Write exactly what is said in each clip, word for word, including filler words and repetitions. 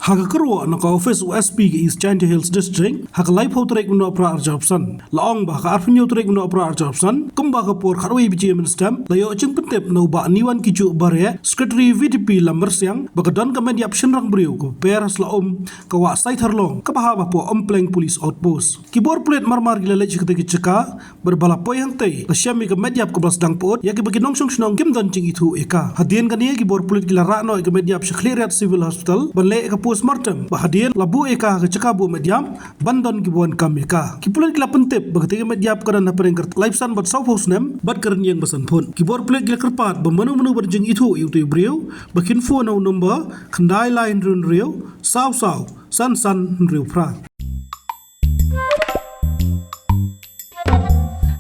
Ha ka kyrwoh na ka ophis u S P ka East Jaintia Hills District, ha ka laiphew tarik u Nohprah arphew san, la ong ba ha ka arphew tarik u Nohprah arphew san, kumba ka por khatwei baje mynstep, la ïoh jingpyntip na u Bah Niwan Kijuh Bareh, Secretary V D P Lamrsiang, ba ka don ka met ïap shynrang briew kaba per ha Sla Um, ka Wah Saitharlong, kaba ha hapoh Umpleng Police Outpost. Ki bor pulit marmar ki la leit sha katei ka jaka, bad ba la poi hangtei, la shem ïa ka met ïap kaba la sdang pyut, ïa kiba ki nongshong shnong kim don jingithuh ïa ka. Hadien kane, ki bor pulit ki la rah noh ïa ka met ïap sha Khliehriat Civil Hospital, ban leh ïa ka postmortem, bad hadien la buh ïa ka ha ka jaka buh met ïap, ban don kiba wan kam ïa ka. Ki pulit ki la pyntip ba katei ka met ïap ka don hapdeng ka laiphew san bad sawphew snem, bad ka rynïeng ba san phut. Ki bor pulit ki la kyrpad ba mano mano ba don jingithuh ïa utei u briew, ba kin phone ha u number, khyndai lai hynriew hynriew, saw saw, san san hynriew phra.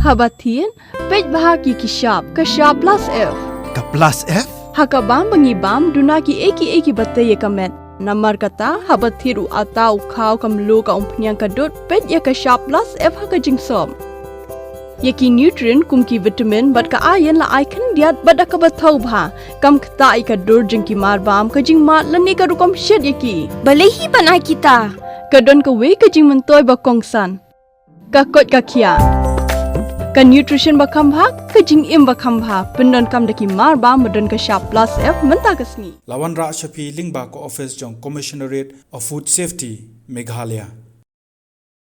Haba thied, peit bha ki ki shap, ka shap plus F. Ka plus F? Ha ka bam ba ngi bam, duna kiei kiei kiba tei ïa ka met. Namar kata, haba thied u atta, u khaw, ka mluh, ka umphniang, ka dud, peit ïa ka shap plus F ha ka jingsop. Ïa ki nutrient kum ki vitamin bad ka iron la ai khyndiat bad da kaba thaw bha. Kam ktah ïa ka dur jong ki marbam, ka jingmad lane ka rukom shet ïa ki. Balei hi ban ai kita? Ka don kawei ka jingmyntoi ba kongsan. Ka koit ka khiah. Ka nutrition ba kham bha, ka jingim ba kham bha. Pyndonkam da ki marbam ba don ka shap plus F mynta ka sngi. La wanrah sha phi lyngba ka ophis jong Commissionerate of Food Safety, Meghalaya.